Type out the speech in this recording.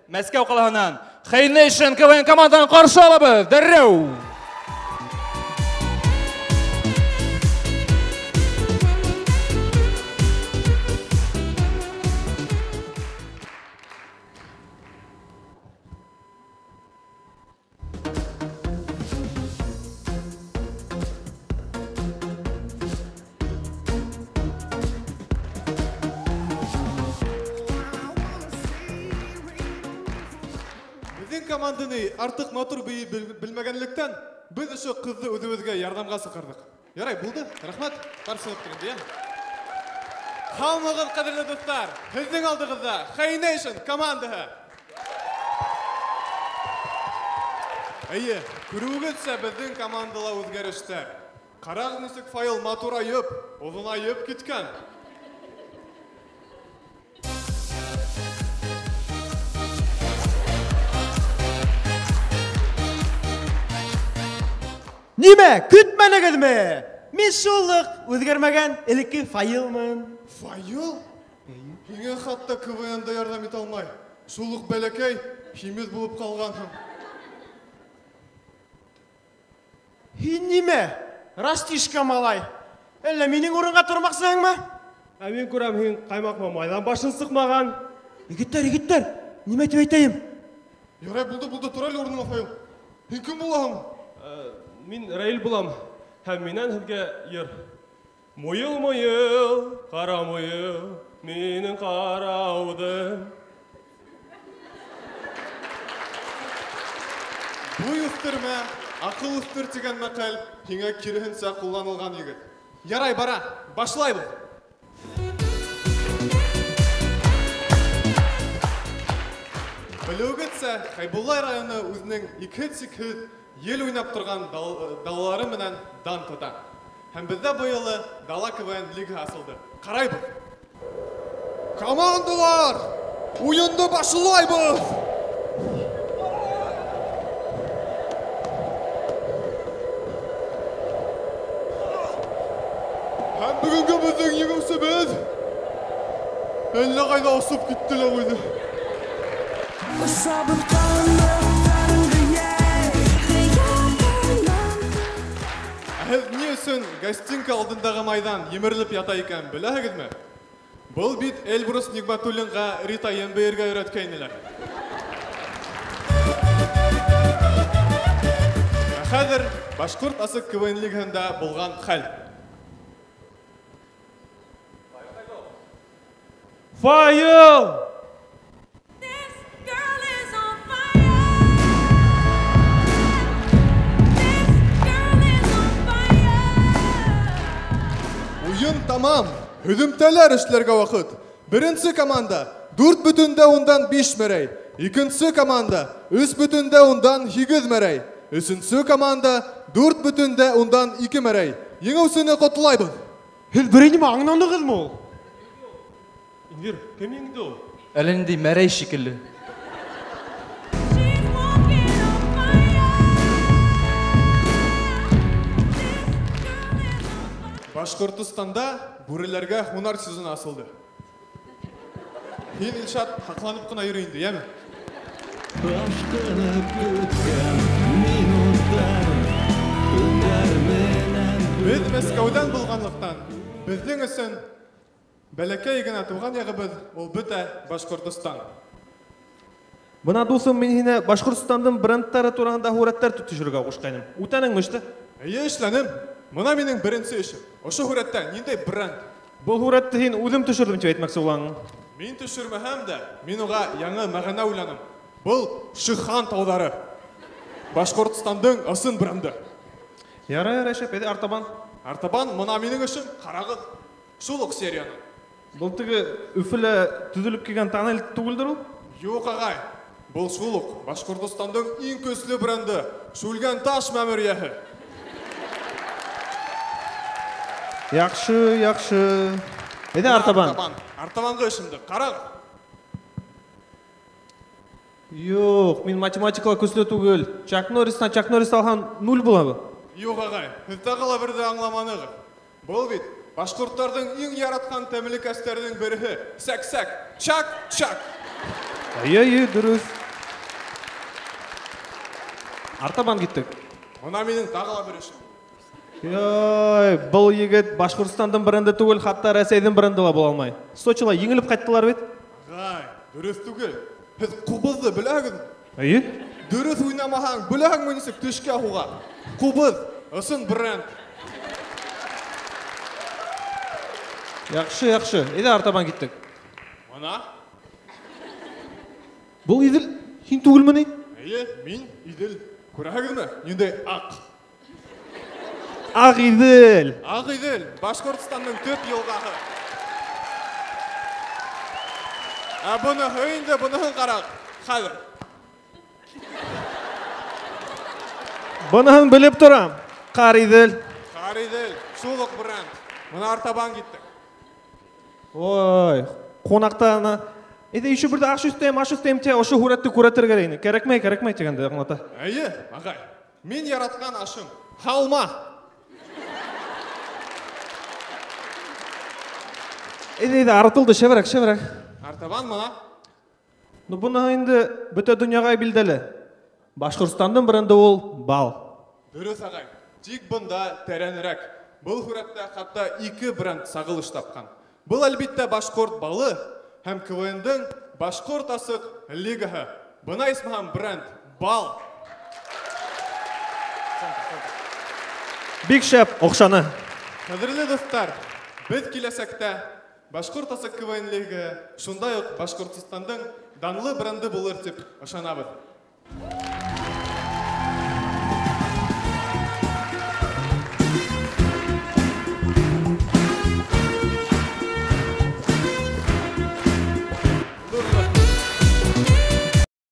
Мәскәү ҡалаһынан Hey Nation КВН командаһын ҡаршы алабыҙ. Дәррәү! Команданы артыҡ матур бейей белмәгәнлектән беҙ ошо ҡыҙҙы үҙебеҙгә ярҙамға саҡырҙыҡ. Ярай, булды. Рәхмәт. Ҡаршылыҡ инде, йә. Һаумығыҙ, ҡәҙерле дуҫтар. Һеҙҙең алдығыҙҙа Hey Nation командаһы. Эйе, күреүегеҙсә, беҙҙең командала үҙгәрештәр. Ҡарағыҙ, нисек Фаил матурайып, оҙонайып киткән. Нимә, көтмәнегеҙме? Мин шул уҡ үҙгәрмәгән элекке Фаилмын. Фаил? Һиңә хатта КВН-да ярҙам итә алмай. Шул уҡ бәләкәй, һимеҙ булып ҡалғанһың. Һин нимә? Растишка малай. Әллә минең урынға тормаҡсыһыңмы? Ә мин күрәм, һин ҡаймаҡ майҙан башың сыҡмаған. Егеттәр, егеттәр, нимә тип әйтәйем? Ярай, булды, булды, тор әле урыныңа, Фаил. Һин кем булаһың? Мин Раил булам, һәм минән һеҙгә йыр. Муйыл, муйыл, ҡара муйыл, минең ҡарауҙым. Буй үҫтермә, аҡыл үҫтер тигән мәҡәл һиңә киреһенсә ҡулланылған, егет. Ярай, бара, башлайбыҙ. Белеүегеҙсә, Хәйбулла районы үҙенең икһеҙ-сикһеҙ ел уйнап торған далалары менән дан тота. Һәм беҙҙә быйылы Дала КВН лигаһы асылды. Ҡарайбыҙ. Командалар, уйынды башлайбыҙ! Һәм бөгөнгө беҙҙең еңеүсебеҙ әллә ҡайҙа осоп китте лә ҡуйҙы. Һеҙ ни өсөн гостинка алдындағы майҙан емерелеп ята икән, беләһегеҙме? Был бит Эльбрус Ниғмәтуллинға Рита йәнбейергә өйрәткәйнеләр. Ә хәҙер Башҡорт асыҡ КВН лигаһында булған хәл. Фаил! Уйын тамам. Һөҙөмтәләр эшләргә ваҡыт. Беренсе команда 4,5 мәрәй. Икенсе команда 3,8 мәрәй. Өсөнсө команда 4,2 мәрәй. Еңеүсене ҡотлайбыҙ. Һеҙ берәй нимә аңланығыҙмы ул? Инвер, кем еңде ул? Әллә ниндәй мәрәй шикелле. Башҡортостанда бүреләргә һунар сезоны асылды. Һин, Илшат, һаҡланып ҡына йөрө инде, йәме? Беҙ Мәскәүҙән булғанлыҡтан, беҙҙең өсөн бәләкәй генә тыуған яғыбыҙ ул бөтә Башҡортостан. Бына, дуҫым, мин һине Башҡортостандың брендтары тураһында һүрәттәр төшөрөргә ҡушҡайным. Үтәнеңме эште? Эйе, эшләнем. Бына минең беренсе эшем. Ошо һүрәттә ниндәй бренд? Был һүрәтте һин үҙем төшөрҙөм тип әйтмәксе булаһың. Мин төшөрмәһәм дә, мин уға яңы мәғәнә уйланым. Был Шихан тауҙары. Башҡортостандың ысын бренды. Ярай, ярай, шәп, әйҙә артабан. Артабан мына минең эшем, ҡарағыҙ. Шул уҡ серияны. Был теге Өфөлә төҙөлөп килгән тоннель түгелдер ул? Юҡ, ағай. Был шул уҡ Башҡортостандың иң көслө бренды, Шүлгән таш мәмерйәһе. Яҡшы, яҡшы. Әйҙә артабан. Артабанғы эшемде ҡарағыҙ. Юҡ, мин математикала көслө түгел. Чак Норристан Чак Норрис алһаң 0 була. Юҡ, ағай, һеҙ тағы ла берҙе аңламанығыҙ. Был бит башҡорттарҙың иң яратҡан тәмлекәстәренең береһе. Сәк-сәк, чак-чак. Эйе, эйе, дөрөҫ. Артабан киттек. Бына минең тағы ла бер эшем. Йой, был егет Башҡортостандың бренды түгел, хатта Рәсәйҙең бренды ла була алмай. Сочила еңелеп ҡайттылар бит. Ағай, дөрөҫ түгел. Һеҙ ҡубыҙҙы беләһегеҙме? Эйе. Дөрөҫ уйнамаһаң, беләһеңме нисек тешкә һуға? Ҡубыҙ, ысын бренд. Яҡшы, яҡшы. Әйҙә артабан киттек. Бына. Был Иҙел һин түгелме ни? Эйе, мин Иҙел. Күрәһегеҙме? Ниндәй аҡ. Ағиҙел. Ағиҙел, Башҡортостандың төп йылғаһы. Ә быныһы инде, быныһын ҡарағыҙ. Хәҙер. Быныһын белеп торам. Ҡариҙел. Ҡариҙел, шул уҡ бренд. Бына артабан киттек. Ой, ҡунаҡта ана. Әйҙә, еще берҙә аш өҫтәйем, аш өҫтәйем тиә, ошо һүрәтте күрһәтергә ине. Кәрәкмәй, кәрәкмәй тигәнде аңлата. Эйе, ағай. Мин яратҡан ашым һалма. Әйҙә, әйҙә, артылды, шәберәк, шәберәк. Артабан мына. Ну, быныһы инде бөтә донъяға билдәле. Башҡортостандың бренды ул бал. Дөрөҫ, ағай. Тик бында тәрәнерәк. Был һүрәттә хатта ике бренд сағылыш тапҡан. Был, әлбиттә, башҡорт балы һәм КВН-дың Башҡорт асыҡ лигаһы. Бына исмаһам бренд бал. Бик шәп, оҡшаны. Ҡәҙерле дуҫтар, беҙ киләсәктә Башҡорт асыҡ КВН лигаһы шундай уҡ Башҡортостандың данлы бренды булыр тип ышанабыҙ.